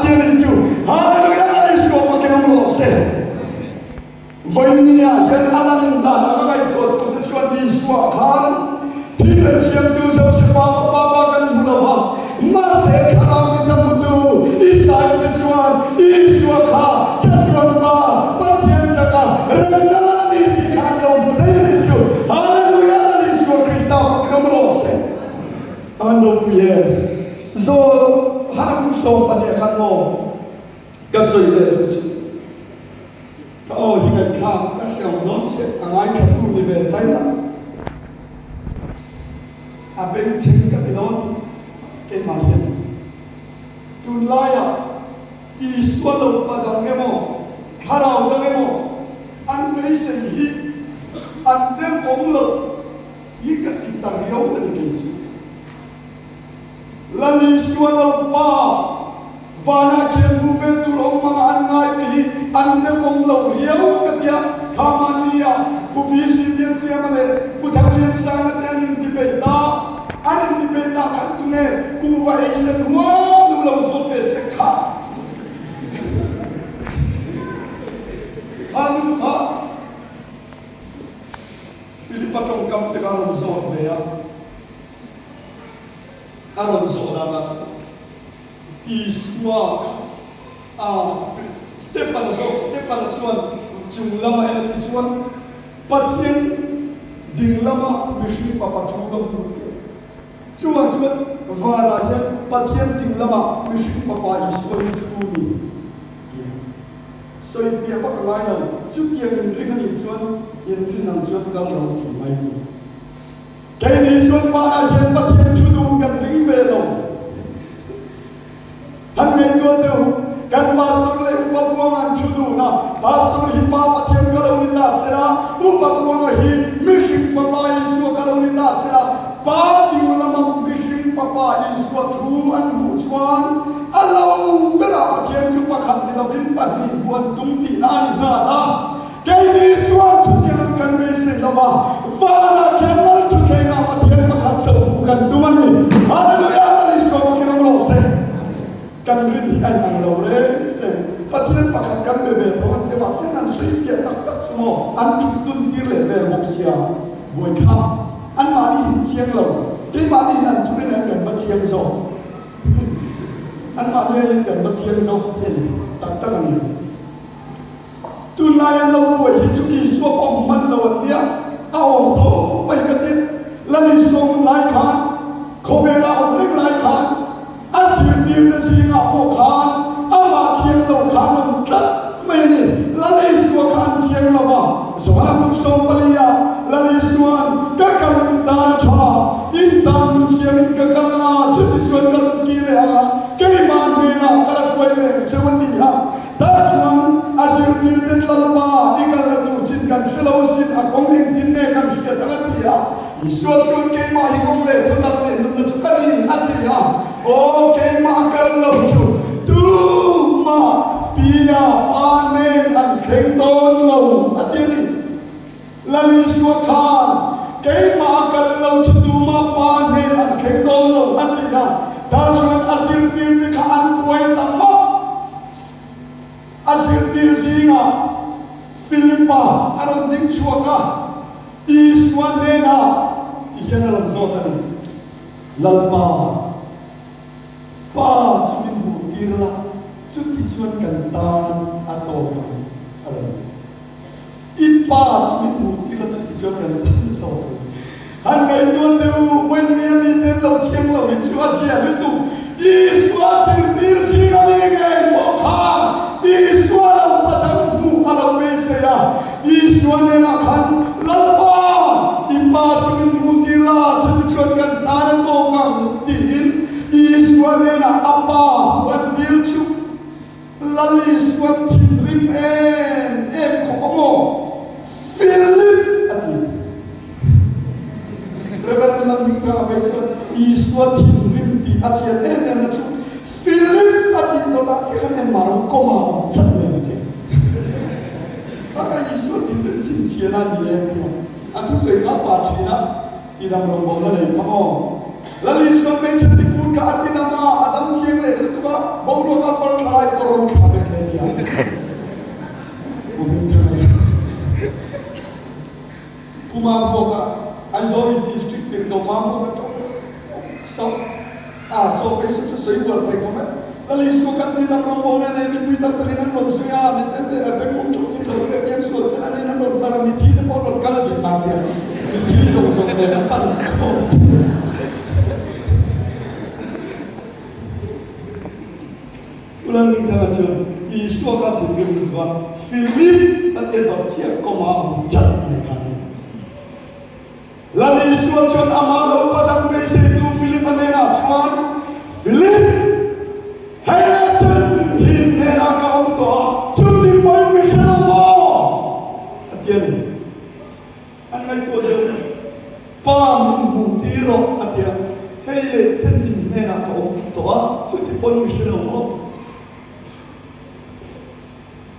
a ti a nih chu. Hallelujah! Lal Isua fakin awm rawh se. Vawinia hian a lan dan anga ngaihtuahtute chuan Isua khan thil leh siamtu Josefa fapa pa kan hmu lo va, mahse thlarau mi ta hmutu Israelte chuan Isua kha chatuan pa Pathian chaka remna la ni tih kha an lo hmu daih a nih chu. Hallelujah! Lal Isua Krista fakin awm rawh se. A van ropui em! Zawl han hmu 12 khan maw ka sawi leh duh chu. Ka aw hi ngaihthlak ka hriam dawn che a ngaithlatu ni ve tai la, a bengchheng ka ti dawn keimah hian tunlaiah Isua lo pa dang emaw thlarau dang emaw an beisei hi an dem awm loh hi ka ti ta riau a ni kei chu. Lal Isua lo pa vanah khian hmu ve tur awm anga an ngai te hi an demawm lo riau ka tia. Kha mahnia Pu PC Biaksiama leh Pu Thangliansanga te an intibeih ta. An intibeih ta khan tunge kuhva ei sen huam duh lo zawt ve sek kha. Kha nu kha Philip-a tawngkam te kha a rawn zawt ve a. A rawn zawh danah Isua kha a Stefan-a zawk, Stefan-a chuan chung lama en a ti chuan Pathian ding lama mihring fapa thu ka hmu teh. Chuvang chuan vanah hian Pathian ding lama mihring fapa Isua hi thu ni tia sawi fiah vak a ngai lo. Chutiang inring a nih chuan inrin ang chuan kal ro tih mai tur. Keini chuan vanah hian Pathian thu dun kan ring ve lo. Han ngaihtuah teh u, kan pastor leh upa buanga an thu dun a, pastor hi Pa Pathian ka lo ni ta sela, upa buanga hi mihring fapa Isua ka lo ni ta sela, Pa ding lama mihring fapa Isua thu an hmuh chuan a lo berah Pathian chu pakhat ni lovin pahnih huan tum tihna a ni nghal a. Keini chuan chutiang an kan beisei lo va, vanah khian Lal Thutthlengah Pathian pakhat chauh hmuh kan tum a ni. Hallelujah! Lal Isua Pathian awm rawh se. Kan rin hi a inang lo reng reng. Pathian pakhat kan be ve tho an ti mahse an sawi fiah tak tak chu maw an thut dun tir leh vel bawk sia. Buaithlak. Anmahni hin chiang lo. Keimahni hin an thurin an kan va chiang zawk. Anmahni aiin kan va chiang zawk hi a ni tak tak a ni. Tunlai an lo buai hi chu Isua pawm hman lo an nia, a awm tho mai ka ti. Lal Isua hun lai khan, khawvela awm reng lai khan, a zirtirte zingah pawh khan amah chiang lo khan awm tlat mai a ni. Lal Isua kha an chiang lo va, Johana kum 14 ah Lal Isua'n ka kal in tan tha, in tan hun siamin ka kal anga, chutichuan ka rawn kir leh ang a, keimah hnenah ka la hruai ve ang cheu a ti a. Tah chuan a zirtirten Lalpa i kalna tur chin kan hre lo sin, a kawng engtin nge kan hriat ang a ti a. Isua chuan keimah hi kawng leh thutak leh nunna chu ka ni a ti a. Aw keimah a kal lo chu tumah Pia pa nen an thleng dawn lo a ti a ni. Lal Isua khan keimah a kal lo chu tumah pa nen an thleng dawn lo a ti a. Tah chuan a zirtirte kha an buai ta mawp. A zirtir zingah Philipa a rawn ding chhuak a, Isua hnenah ti hian a rawn zawt a ni, Lalpa, Pa chu min hmuh tir la, chuti chuan kan tan a tawk ang, a rawn ti. I pa chu min hmuh tir la, chuti chuan kan tan a tawk ang. Han ngaihtuah teh u, vawinia mite lo thiang lo hi chu a zia lutuk. Isua zirtir zing a mi ngei pawh khan Isua lo pa dang hmuh a lo beisei a. Isua nenah khan, Lalpa, i pa chu min hmuh tir la, chuti chuan kan tan a tawk ang, tiin Isua nenah a pa hmuh an dil chu. Lal Isuan thinrim em em khawp a maw? Philip a ti. Reverend Lalhmingthanga phei chuan Isua thinrim tih a chian em em na chu Philip a tih dawtah chiah khan engmah lo kawma awm chat mai a ti. Taka Isua thinrim chhinchhian a ni e a ti a. A thusawi kha a pa thin a. Tidam rawngbawlna nei kha maw? Lal Isuan hmeichhe tiput kha a tidam a, a dam chiang leh lutuk a, boruak a pal thla. Light pawh rawn thla vek e tia Pu Hmingthanga hian Pu Mambuaka Aizawl East District tirhkoh Mambuaka tawng deuh deuh so a so phei chu chu sawi uar thei khawp e. Lal Isua khan mi dang rawngbâwl nen leh mipui tam takin an rawn zui a, mi tel ve a beng um ṭawk thei lo te, piangsual te an en an rawn pan a, mithi te pawh an rawn kal zin a tia mithi zawng zawng nen a pan khawm thei. U Lalhmingthanga chuan Isua kha thinrim lutuk a, Philip a tia dawt chiah kawma a hmu chat mai kha a ti. Lal Isua chuan amah lo padang beiseitu Philip-a hnenah chuan, Philip, hei leh chen hi hnenah ka awm tawh a, chuti pawhin mi hre lo maw? a ti a ni. An ngaihtuah deuh a, Pa min hmuh tir rawh, a ti a, hei leh chen in hnenah ka awm tawh a, chuti pawn mi hre lo maw?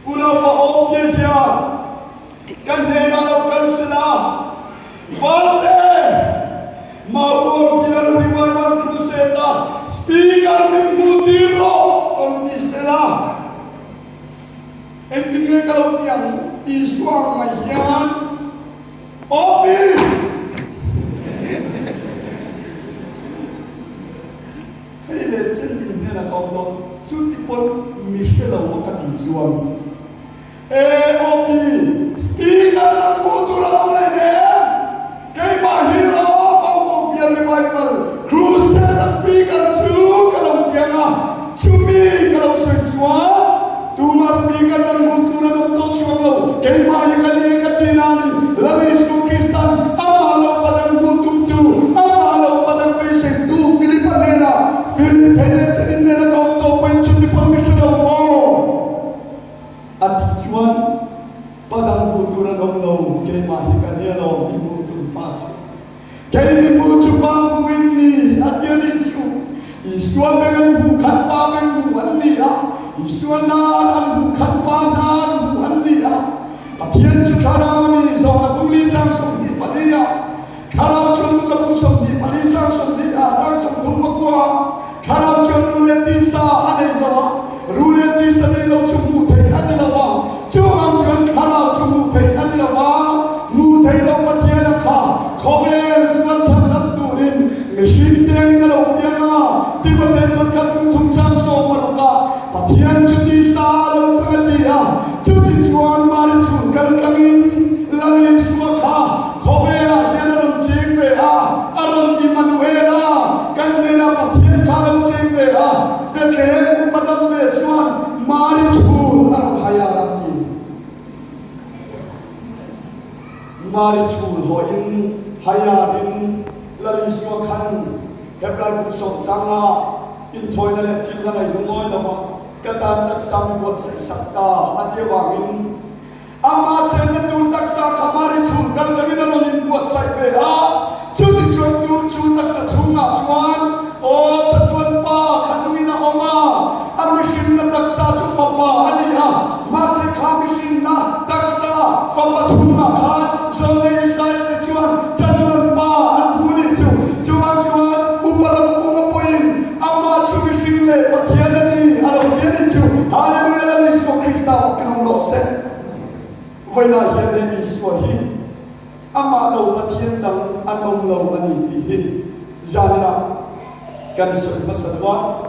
Unaupa Awpia hian ka hnenah lo kal sela, Valte, Maukaw bial Revival Crusade-a Speaker min hmuh tir rawh rawn ti sela, engtin nge ka lo ti ang? Isua ang mai hian Awpi! Hei leh chen in hnenah ka awm tawh, chuti pawn mi hre lo a ka ti chuan AOP Speaker dang hmuh tur a lo lei nen keimah hi rawh Baubo Bial Revival Crusade a Speaker chu ka lo ti ang a, chumi ka lo sawi chuan tumah Speaker dang hmuh tur an awm tawh chuang lo, keimah hi ka ni e ka ti na a ni, Lal Isu Kristan amah lo padang hmuh tumtu, amah lo padang beiseitu Philip-a hnenah, Philip, hei leh chen in hnena ka awm tawh pawhin chuti pawn mi hre lo maw? A tih chuan, Padang hmuh tur an awm lo, keimah hi ka ni alawm, i hmuh tum pa chu. Kei mi hmuh chu pa hmuh in ni, a ti a nih chu. Isua beng an hmuh khan pa beng hmuh an ni a, Isua nan an hmuh khan pa nan hmuh an ni a. Pathian chu Thlarau a ni, Zawhna bung li chang 24 ah, Thlarau chuan Luka bung 24 chang 20 ah, chang 34 ah, Thlarau chuan ru leh tisa a nei lo a, ru leh tisa nei lo chu hmuh theih a ni lo a, chuvang chuan Thlarau chu hmuh theih a ni lo a, hmuh theih loh Pathian a kha khawvel sual chhandam turin mihring tengin a lo piang a, Timothea chuan khat bung thum chang 16 ah Pathian chu tisa a lo chang a ti a, Chutichuan Mari chhun kal tlangin Lal Isua kha khawvelah hian a rawn cheng ve a, a rawn Immanuel a, kan hnenah Pathian kha a lo cheng ve a, Bethlehem upa dam ve chuan Mari chhun a rawn hai a a ti. Mari chhun hawiin haiarin Lal Isua khan Hebrai buk sawm changa inthawina leh thil hla ngaihnu ngawi lova Ka tan taksa mi buatsaih sak ta a ti avangin amah chenna tur taksa kha Mari chhung kal tangin a rawn inbuatsaih ve a. Chutichuan tu chu taksa chhungah chuan aw chatuan pa kha nungin a awm a, a mihrinna taksa chu fapa a ni a, mahse kha mihrinna taksa fapa chhungah khan Zawlnei Isaia te chuan chatuan pa an hmu nih chu. Chuvang chuan upa lam puma pawhin Amah chu mihring leh Pathian a ni, a lo ti a ni chu. Hallelujah Lal Isua Krista fakin awm rawh se. Vawiinah hian hei Isua hi amah lo Pathian dang an awm lo a ni tih hi zaninah kan sawi hmasa duh a.